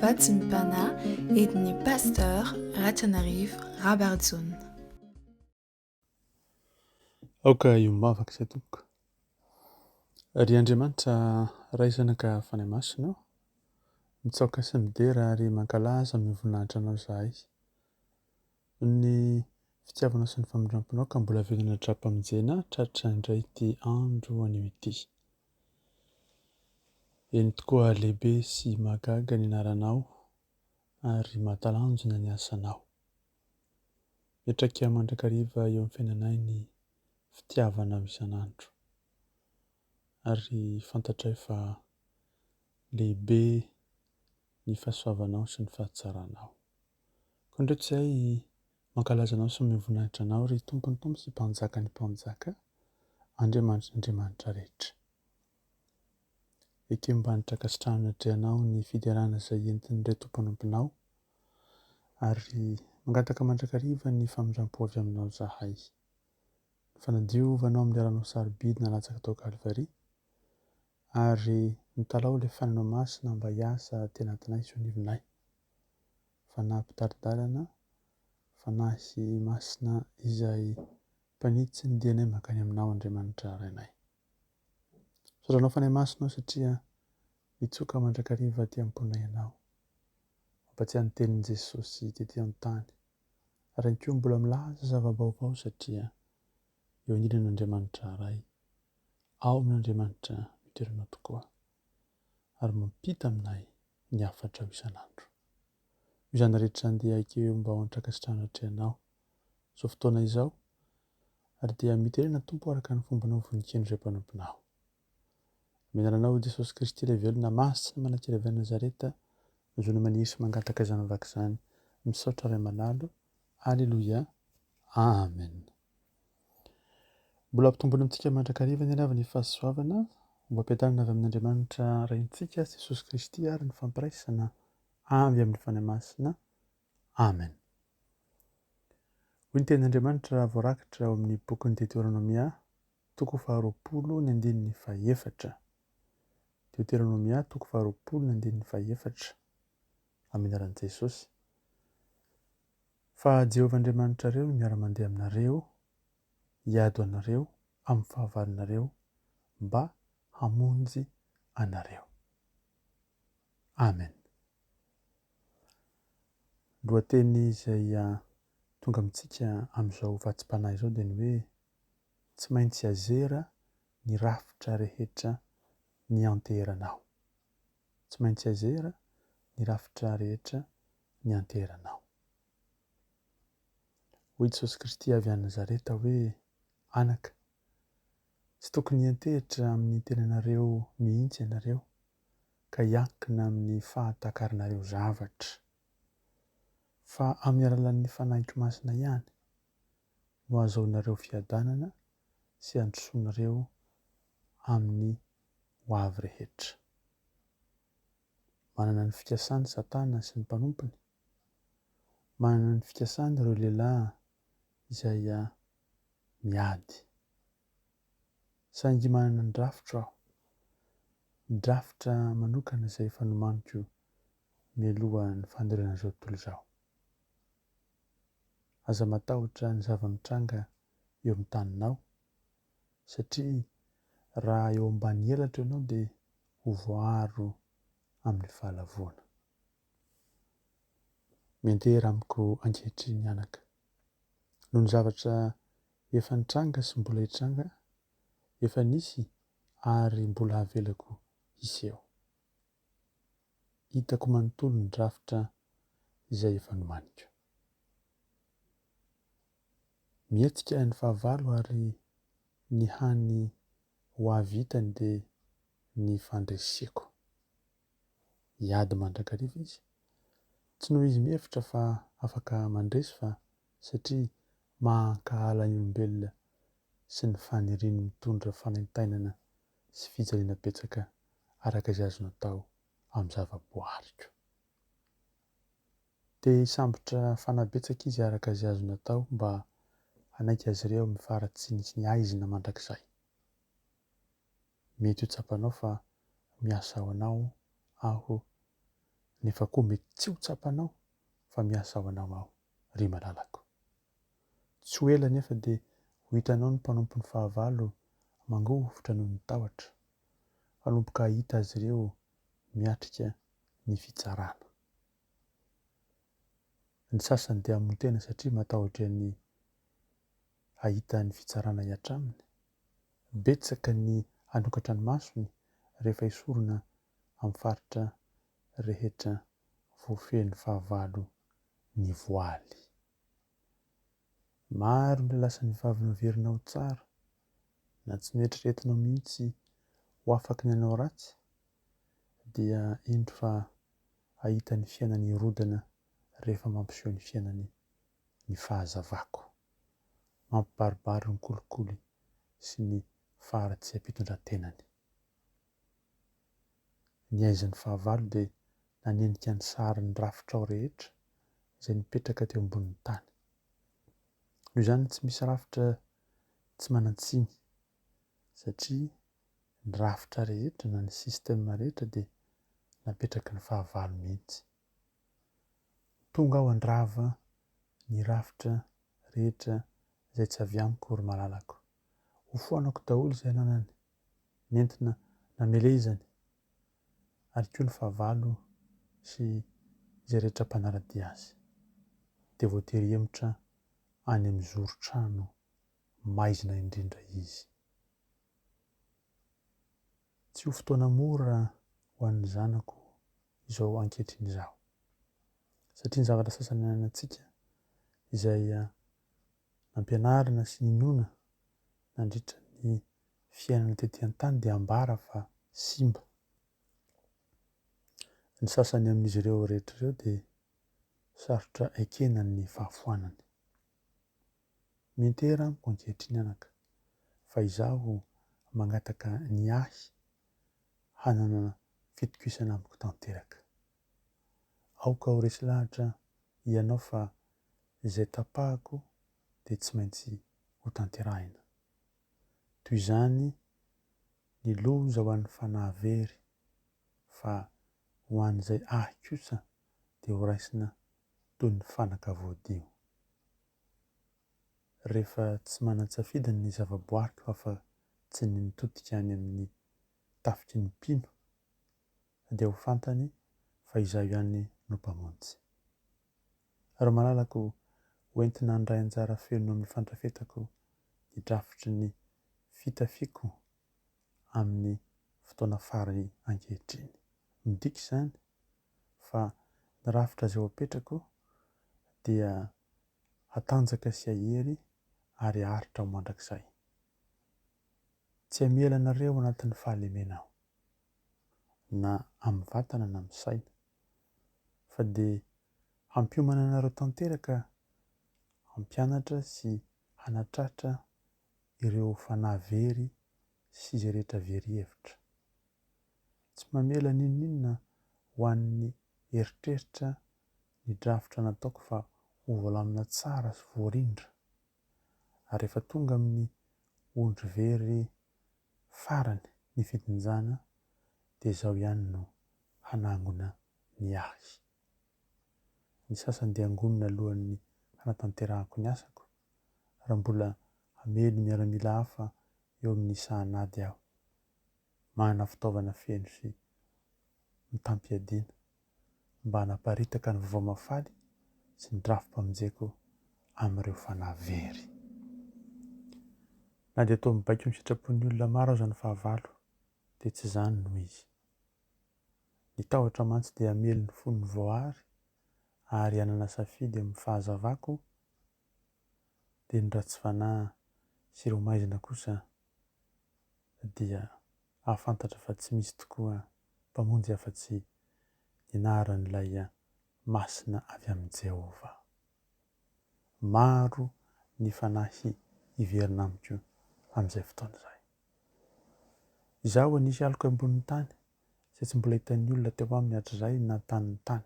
Vatsim-panahy entin'ny Pasteur Ratrianarivo Rabarijaona. Aoka hiombavaka izay tompoko. Ry Andriamanitra Ray Zanaka Fanahy Masina ô, mitsaoka sy midera ary mankalaza amin'ny voninahitra Anao izahay. Noho ny fitiavanao sy ny famindramponao ka mbola velona hatrampamonjena tratra indray ity andro anio ity. Eny tokoa lehibe sy mahagaga ny anaranao ary mahatalanjona ny asanao. Mipetraka mandrakariva eo amin'ny fiainanay ny fitiavanao isan'andro. Ary fantatray fa lehibe ny fahasoavanao sy ny fahatsaranao. Koa indreto izahay mankalaza Anao sy mamehy voninahitra Anao, ry Tompon'ny tompo sy Mpanjakan'ny mpanjaka, Andriamanitry ny andriamanitra rehetra. Ekeo mba hanitra-kasitrahana anatrehanao ny fiderana izay entin'ireto mpanomponao, ary mangataka mandrakariva ny famindram-po avy aminao izahay. Ny fanadiovanao amin'ny ranao sarobidy nalatsaka tao Kalvary, ary mitalaho ilay Fanahinao Masina mba hiasa aty anatinay sy eo anivonay. Fanahy mpitari-dalana, Fanahy Masina izay mpanitsy ny dianay mankany Aminao Andriamanitra Rainay. Misaotra Anao Fanahy Masina o satria mitsoka mandrakariva aty am-ponay Ianao. Mampatsiahy ny tenin'i Jesosy tety an-tany. Ary ihany koa mbola milaza zava-baovao satria eo anilan'Andriamanitra Ray, ao amin'Andriamanitra mitoeranao tokoa ary mampita aminay ny hafatrao isan'andro. Io izany rehetra izany dia ekeo mba ho antrankasitrahana atrehanao izao fotoana izao, ary dia miterena Tompo araka ny fombanao vonikendry ireo mpanomponao. Amin'ny anaranao Jesosy Kristy ilay velona masina manan-kery avy any Nazareta, no maniry sy mangataka izany vavaka izany. Misaotra Ray malalo. Aleloia. Amen. Mbola ampitomboina amintsika mandrakariva ny ny fahasoavana, ombam-piadanana avy amin'Andriamanitra Raintsika sy Jesosy Kristy ary ny fampiraisana avy amin'ny Fanahy Masina. Amen. Hoy ny tenin'Andriamanitra raha voarakitra ao amin'ny bokin'ny Deteronomia, toko faharoapolo ny andininy fahefatra. Deoteronomia, toko faharoapolo ny andininy fahefatra. Amin'ny anaran'i Jesosy. Fa Jehovah Andriamanitrareo no miara-mandeha aminareo, hiady ho anareo amin'ny fahavalonareo mba hamonjy anareo. Amen. Lohateny izay tonga amintsika amin'izao vatsim-panahy izao dia ny hoe tsy maintsy azera ny rafitra rehetra nianteheranao. Tsy maintsy azera ny rafitra rehetra nianteheranao. Hoy Jesosy Kristy avy any Nazareta hoe, Anaka, tsy tokony hiantehitra amin'ny tenanareo mihitsy ianareo, ka hiankina amin'ny fahatakaranareo zavatra, fa amin'ny alalan'ny Fanahiko Masina ihany no hahazoanareo fiadanana sy handrosoanareo amin'ny ho avy rehetra. Manana ny fikasany Satana sy ny mpanompony. Manana ny fikasany ireo lehilahy izay miady. Saingy manana ny drafitro aho. Ny drafitra manokana izay efa nomaniko mialoha ny fanorenana izao tontolo izao. Aza matahotra ny zava-mitranga eo amin'ny taninao, satria raha eo ambany elatra ianao dia ho voaaro amin'ny fahalavoana. Miantehera amiko ankehitriny anaka. Noho ny zavatra efa nitranga sy mbola hitranga, efa nisy ary mbola havelako hiseho. Hitako manontolo ny drafitra izay efa nomaniko. Mihetsika ny fahavalo ary ny hany ho avy hitany dia ny fandreseko. Hiady mandrakariva izy, tsy noho izy mihevitra fa afaka mandresy fa satria mankahala ny olombelona sy ny faniriany mitondra fanaintainana sy fijaliana betsaka araka izay azony atao amin'ny zavaboariko. Te hisambotra fanahy betsaka izy araka izay azony atao mba hanaiky azy ireo amin'ny faharatsiany sy ny haizina mandrakizay. Mety ho tsapanao fa miasa ho anao aho. Nefa koa mety tsy ho tsapanao fa miasa ho anao aho, ry malalako. Tsy ho ela anefa dia ho hitanao ny mpanompon'ny fahavalo mangovitra noho ny tahotra. Hanomboka hahita azy ireo miatrika ny fitsarana. Ny sasany dia hamono tena satria matahotra ny hahita ny fitsarana hihatra aminy. Betsaka ny hanokatra ny masony rehefa esorina amin'ny faritra rehetra voafehin'ny fahavalo ny voaly. Maro ny lasa ny vavy noheverina ho tsara na tsy noeritreretinao mihitsy ho afaky ny hanao ratsy dia indro fa hahita ny fiainany hirodana rehefa mampiseho ny fiainany ny fahazavako. Mampibaribary ny kolikoly sy ny faharatsiam-pitondran-tenany. Ny aizin'ny fahavalo dia nanenika ny sarin'ny rafitrao rehetra izay nipetraka teo ambonin'ny tany. Noho izany tsy misy rafitra tsy manan-tsiny satria ny rafitra rehetra na ny système rehetra dia napetraky ny fahavalo mihitsy. Tonga aho handrava ny rafitra rehetra izay tsy avy amiko ry malalako. Hofoanako daholo izay ananany nentina namelezany ary koa ny fahavalo sy izay rehetra mpanara-dia azy. Dia voatery hihemotra any amin'ny zoron-trano maizina indrindra izy. Tsy ho fotoana mora ho an'ny zanako izao ankehitriny izao. Satria ny zavatra sasany ananantsika izay nampianarina sy ninoana nandritra ny fiainana tety an-tany dia ambara fa simba. Ny sasany amin'izy ireo rehetra ireo dia sarotra ekena ny fahafoanany. Miantehera amiko ankehitriny anaka, fa izaho mangataka ny ahy hanana fitokisana amiko tanteraka. Aoka ho resy lahatra ianao fa izay tapahako dia tsy maintsy hotanterahina. Toy izany ny loza ho an'ny fanahy very, fa ho an'izay ahy kosa dia horaisina toy ny fanaka voadio. Rehefa tsy manan-tsafidy ny zavaboariko afa tsy ny mitodika any amin'ny tafiky ny mpino, dia ho fantany fa izaho ihany no Mpamonjy. Ry malalako, ho entina handray anjara feno amin'ny fandrafetako ny drafitry ny fitafiako amin'ny fotoana farany ankehitriny. Midika izany fa ny rafitra izay ho apetrako dia hatanjaka sy hahery ary haharitra ho mandrakizay. Tsy hamela anareo anatin'ny fahalemena aho, na amin'ny vatana na amin'ny saina, fa dia hampiomana anareo tanteraka hampianatra sy hanatratra ireo fanahy very sy izay rehetra very hevitra. Tsy mamela n'inon'inona ho an'ny eritreritra ny drafitra nataoko fa ho voalamina tsara sy voarindra. Ary rehefa tonga amin'ny ondry very farany ny fijinjana dia izaho ihany no hanangona ny ahy. Ny sasany dia hangonina alohan'ny hanatanterahako ny asako, raha mbola hamely miaramila hafa eo amin'ny sahan'ady aho. Manana fitaovana feno sy mitam-piadiana mba hanaparitaka ny vaovao mahafaly sy ny drafi-pamonjeko amin'ireo fanahy very. Na dia toa mibaiko ny sitrapon'ny olona maro aza ny fahavalo, dia tsy izany no izy. Ny tahotra mantsy dia hamely ny fon'ny voaary ary hanana safidy amin'ny fahazavako, dia ny ratsy fanahy sy ireo maizina kosa dia hahafantatra fa tsy misy tokoa Mpamonjy afa-tsy ny anaran'ilay Masina avy amin'i Jehovah. Maro ny fanahy hiverina amiko amin'izay fotoana izay. Izaho hanisy aloka ambonin'ny tany izay tsy mbola hitan'ny olona teo aminy hatrizay na tanin'ny tany.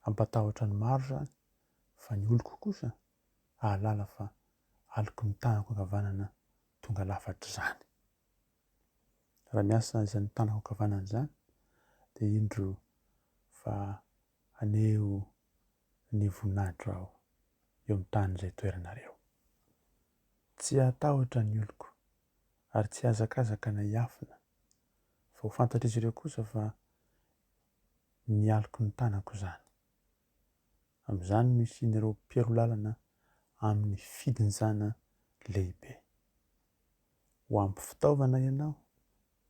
Hampatahotra ny maro izany, fa ny oloko kosa hahalala fa aloky ny tanako ankavanana tonga lafatra izany. Raha miasa izany tanako ankavanana izany, dia indro fa. fa haneho ny voninahitro Aho eo amin'ny tany izay toeranareo. Tsy hatahotra ny oloko, ary tsy hihazakazaka na hiafina, fa ho fantatr'izy ireo kosa fa ny aloky ny tanako izany. Amin'izany no hisian'ireo mpiaro lalana amin'ny fidinjana lehibe. Ho ampy fitaovana ianao,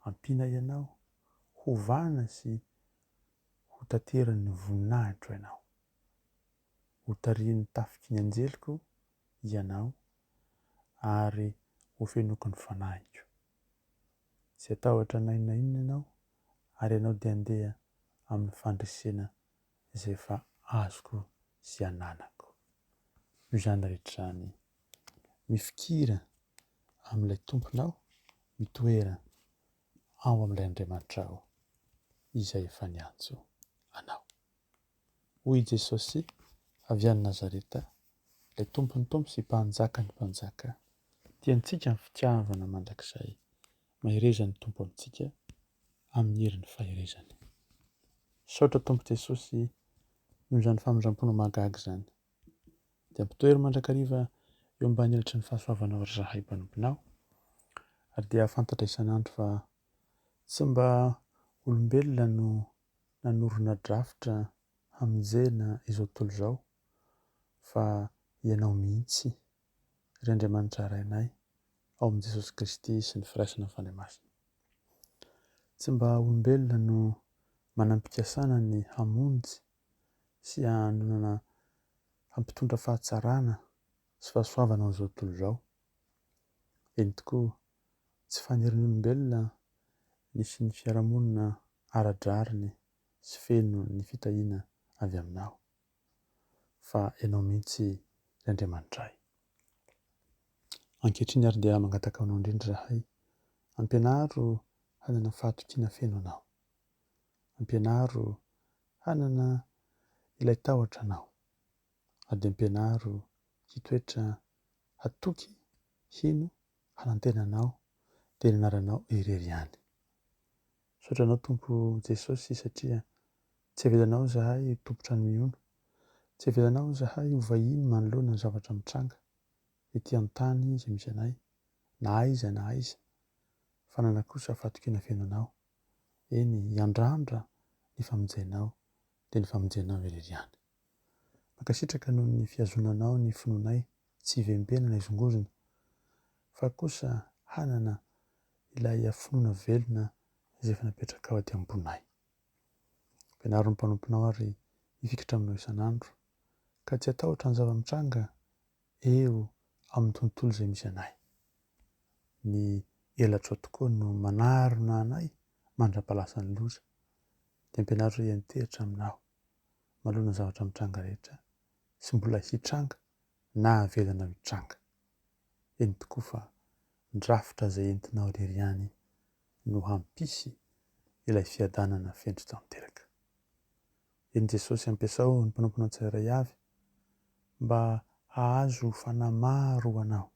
hampiana ianao, hovana sy hotaterin'ny voninahitro ianao. Hotarihin'ny tafiky ny anjeliko ianao ary hofenoiko ny fanahiko. Tsy hatahotra na inona na inona ianao ary ianao dia handeha amin'ny fandresena izay efa azoko sy ananako. Noho izany rehetra izany, mifikira amin'ilay Tomponao, mitoera ao amin'ilay Andriamanitrao izay efa niantso anao. Hoy i Jesosy avy any Nazareta, ilay Tompon'ny tompo sy Mpanjakan'ny mpanjaka, Tiantsika ny fitiavana mandrakizay. Mahereza ny Tompo amintsika amin'ny herin'ny faherezany. Misaotra Tompo Jesosy noho izany famindramponao mahagaga izany. Dia ampitoero mandrakariva eo ambany elatry ny fahasoavanao ry zahay mpanomponao. Ary dia hahafantatra isan'andro fa tsy mba olombelona no nanorina drafitra hamonjena izao tontolo izao fa Ianao mihitsy ry Andriamanitra Rainay ao amin'i Jesosy Kristy sy ny firaisana amin'ny Fanahy Masina. Tsy mba olombelona no manam-pikasana ny hamonjy sy hanonana hampitondra fahatsarana sy fahasoavana ao amin'izao tontolo izao. Eny tokoa, tsy fanirian'olombelona ny hisian'ny fiarahamonina ara-drariny sy feno ny fitahiana avy aminao, fa Ianao mihitsy ry Andriamanitray. Ankehitriny ary dia mangataka aminao indrindra izahay, ampianaro hanana fahatokiana feno Anao. Ampianaro hanana ilay tahotra Anao. Ary dia ampianaro hitoetra hatoky, hino, hanantena Anao, dia ny anaranao irery ihany. Misaotra Anao Tompo Jesosy satria tsy avelanao izahay ho tompon-trano mihono, tsy avelanao izahay ho vahiny manoloana ny zavatra mitranga ety an-tany izay misy anay, na aiza na aiza, fa hanana kosa fahatokiana feno Anao, eny hiandrandra ny famonjenao dia ny famonjenao irery ihany. Mankasitraka noho ny fihazonanao ny finoanay tsy hivembena na hizongozona, fa kosa hanana ilay finoana velona izay efa napetrakao aty am-ponay. Ampianaro ny mpanomponao ary hifikitra aminao isan'andro, ka tsy hatahotra ny zava-mitranga eo amin'ny tontolo izay misy anay. Ny elatrao tokoa no manarona anay mandra-pahalasan'ny loza. Dia ampianaro hiantehitra aminao manoloana ny zavatra mitranga rehetra sy mbola hitranga na avelanao hitranga. Eny tokoa fa ny rafitra izay entinao irery ihany no hampisy ilay fiadanana feno sy tanteraka. Eny Jesosy ampiasao ny mpanomponao tsirairay avy mba hahazo fanahy maro ho anao.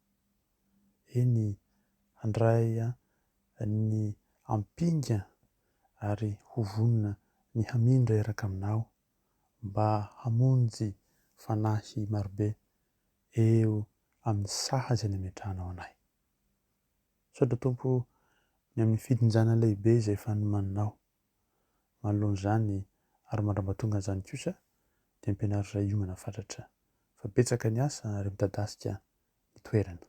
Eny handray ny ampinga ary ho vonona ny hamindra hiaraka aminao mba hamonjy fanahy marobe eo amin'ny saha izay nametrahanao anay. Misaotra Tompo o ny amin'ny fijinjana lehibe izay efa nomaninao. Manoloana izany ary mandrambatonga an'izany kosa dia ampianaro izahay hiomana fatratra fa betsaka ny asa ary midadasika ny toerana.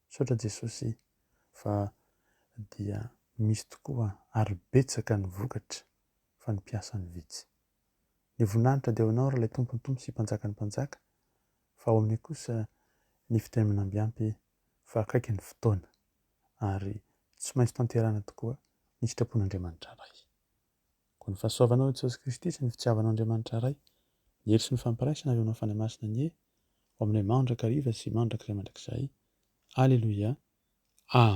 Misaotra Jesosy fa dia misy tokoa ary betsaka ny vokatra fa ny mpiasa no vitsy. Ny voninahitra dia ho anao ry ilay Tompon'ny Tompo sy Mpanjakan'ny Mpanjaka fa ao aminay kosa ny fitahiana ambiampy fa akaiky ny fotoana ary tsy maintsy tanterahina tokoa ny sitrapon'Andriamanitra Ray. Koa ny fahasoavanao Jesosy Kristy sy ny fitiavanao Andriamanitra Ray, ny hery sy ny fampiraisana avy aminao Fanahy Masina anie ho aminay mandrakariva sy mandrakizay mandrakizay. Aleloia. Amen.